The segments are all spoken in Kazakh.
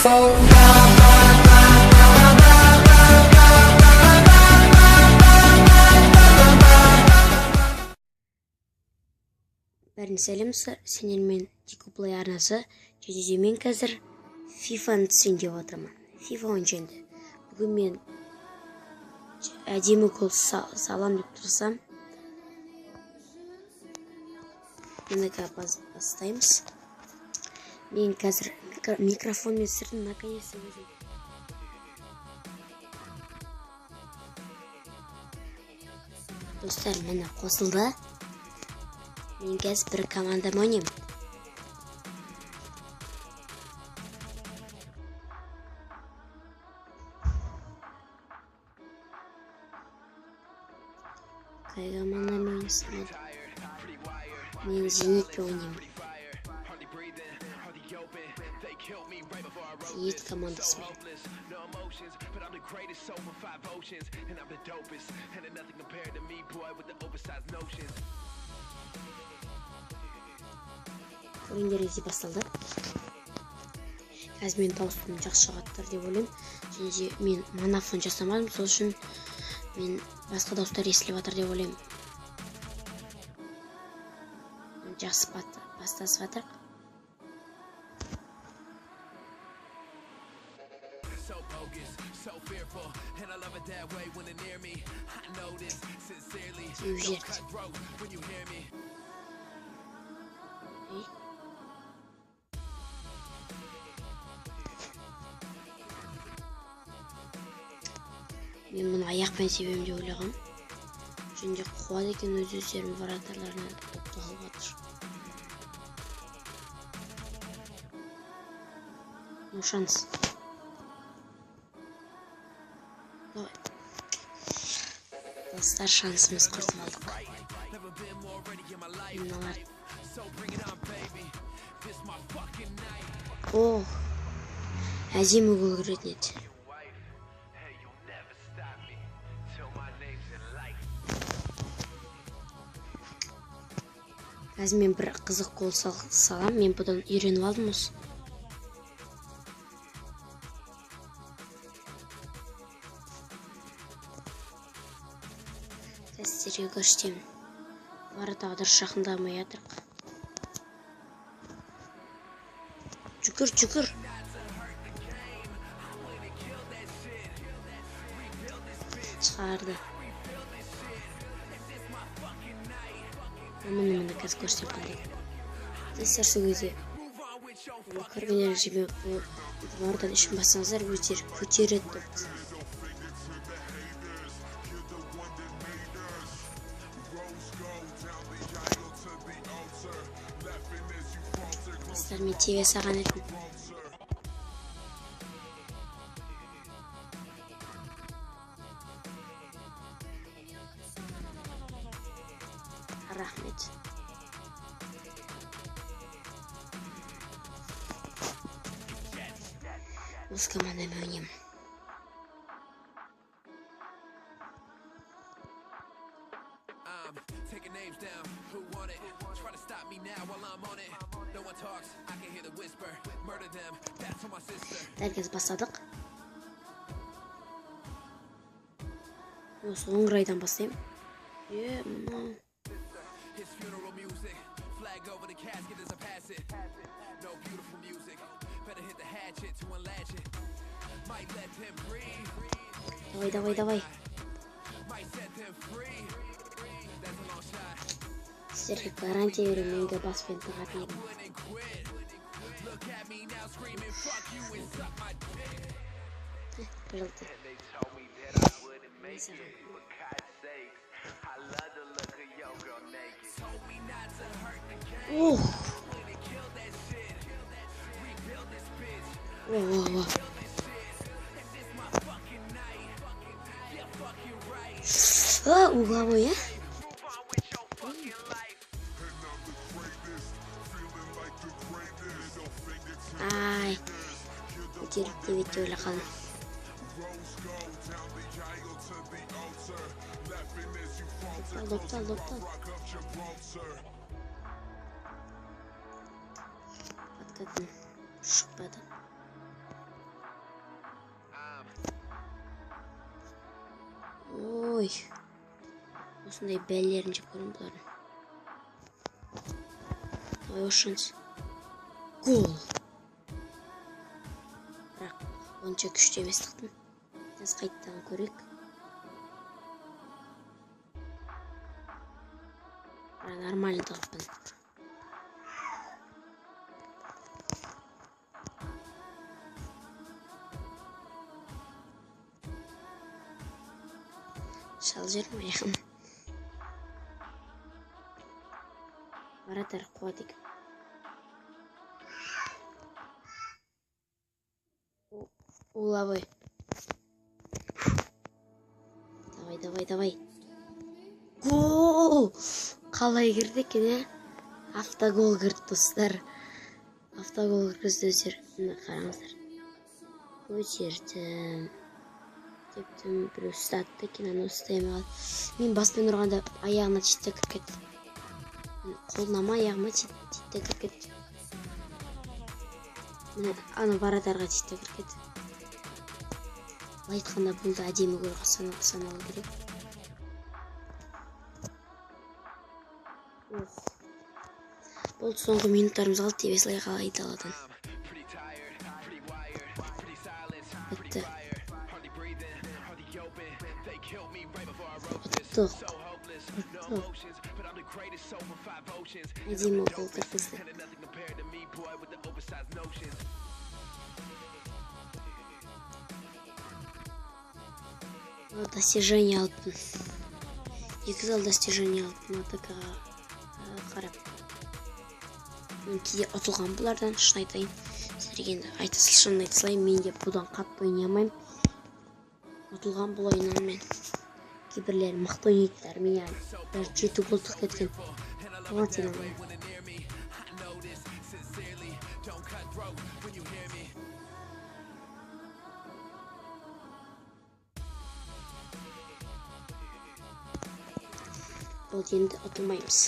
for. Бәріне сәлем, сендермен Дико Плей арнасы. Және де мен қазір FIFA-ны түсейін деп отырмын. FIFA 17. Бүгін мен әдемі гол салам деп тұрсам, міне бастаймыз. Мен қазір микрофонмен түсірдім, наконец-то өзім. Достар, міне қосылды. Мен қазір бір командамен ойнаймын. Қай командамен ойнасам болады? Мен Зенитпен ойнаймын. Зенит командасымен. Ойындар ези басталды. Қазір менің дауысым жақсы шығады деп ойлаймын. Және де мен монофон жасамадым, сол үшін мен басқа дауыстар естіліп жатыр деп ойлаймын. Жақсы бастасып жатырық. Теуіп жіберді. Мен мұны аяқпен себемін деп ойлағам. Және де қуады екен, өз өздерінің вратарларына допты алып жатыр. Ну, шанс. Давай. Достар, шансымыз құртып алдық. Мыналар. Ох, әдемі гол кіретін еді. Қазір мен бір қызық гол салам, мен бұдан үйреніп алдым осы. Қазір сіздерге көрсетемін. Воротаға дұрыс жақындамай жатырық. Жүгір, жүгір. Шығарды. Міне, міне, қазір көрсетемін қандай. Достар, сол кезде көргендеріңіз жеме воротадан үшін бассаңыздар, өздері көтереді допты. Достар, мен тебе саған едім. Рахмет. Осы командамен ойнаймын. Дәл қазір бастадық. Осы оңырайдан бастаймын. Мынау. Давай, давай, давай. Сіздерге гарантия беремін, менге баспен тығатын едім. Пожалуйста. Ох. О, о, о. А, угловой, а? Ай, көтеріп те бетте ойлап қалдым. Допты ал, допты ал, допты ал. Подкатын шықпады. Ой. Осындай бәлелерін жеп көремін бұлардың. Давай осы шанс. Гол. Бірақ онша күшті емес тықтым. Біз қайтадан көрейік. Бірақ нормально тығыппын. Шал жерім аяғым. Вратарь қуады екен. Уловой. Давай, давай, давай. Гол! Қалай кірді екен, ә? Автогол кірді, достар. Автогол кіргізді өздері. Міне қараңыздар. Көтердім. Тептім, біреу ұстатты екен, аны ұстай алмай қалды. Мен баспен ұрғанда аяғына тиді де кіріп кетті. Қолына ма, аяғыма тиді де кіріп кетті. Міне, ана вратарға тиді де кіріп кетті. Былай айтқанда бұл да әдемі голға саналу керек. Ох. Болды, соңғы минуттарымыз қалды, деп осылай қалай даладан. Бітті. Ұттық. Ұттық. Әдемі гол кіргізді. Достижение алыппын. 2 зал достижение алыппын атакаға қарап. Мен кейде ұтылған бұлардан, шын айтайын. Сіздерге енді айта шынын айта салайын, мен де бұдан қатты ойнай алмаймын. Ұтылған бұл ойыннан мен. Кейбіреулері мықты ойнайтындар, мен яғни даже 7 гол тығып кеткен. Оған сене алмаймын. Болды, енді ұтылмаймыз.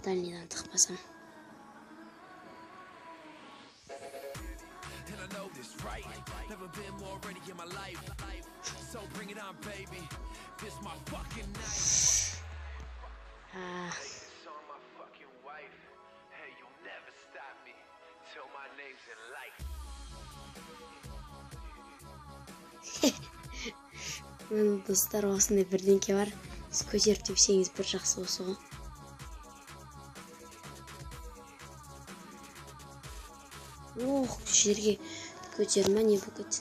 Дальнийдан тықпасам. Міне достар, осындай бірдеңке бар. Сіз көтеріп тепсеңіз бір жақсы осы ғой. Ох, жерге көтерме не болып кетті.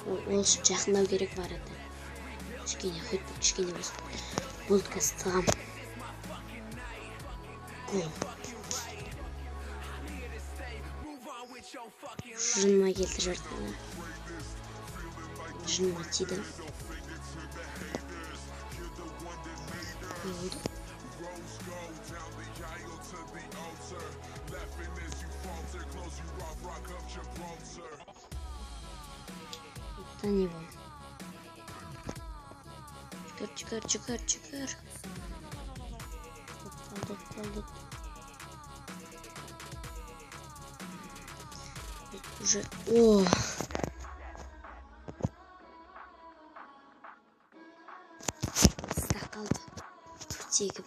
Ол үшін жақындау керек ворота. Кішкене хоть бір кішкене болсын. Болды, қазір тығам. Гол. Жыныма келді жұрт. Жыныма тиді. Не болды? Это не болды. Жүгір, жүгір, жүгір, жүгір. Тоқталды, тоқталды. Уже... О! Қалды. Тегі бір.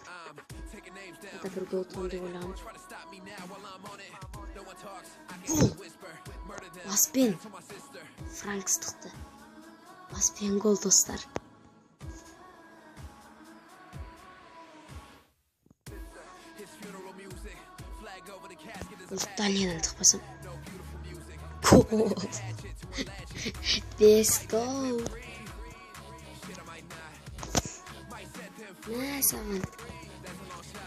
Тағы бір гол ұтамын деп ойлағанмын. Гол! Баспен! Франкс тықты. Баспен гол, достар. Дальнийдан тықпасам. Гол! 5 гол! Мә саған.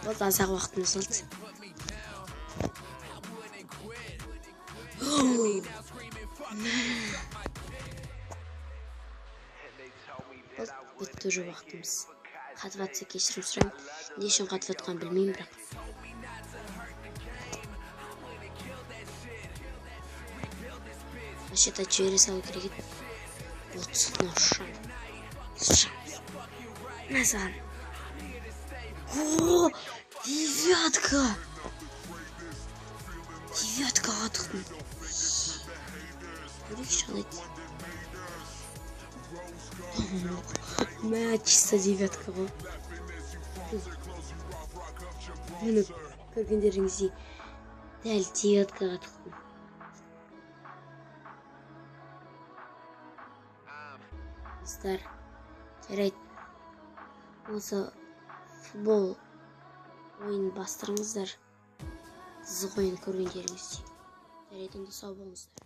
Болды, аз-ақ уақытымыз қалды. Болды, бітті уже уақытымыз. Қатып атса кешірім сұраймын. Не үшін қатып атқанын білмеймін бірақ. Вообще-то жібере салу керек еді. Вот мынау шанс. Шанс. Мә саған. О, девятка! Девяткаға тықтым. Көрейікші, қалай. Мә, чисто девятка ғой. Міне, көргендеріңіздей, дәл девяткаға тықтым. Достар, жарайды. Осы футбол ойын бастырыңыздар. Қызық ойын көргендеріңіздей. Жарайды, онда сау болыңыздар.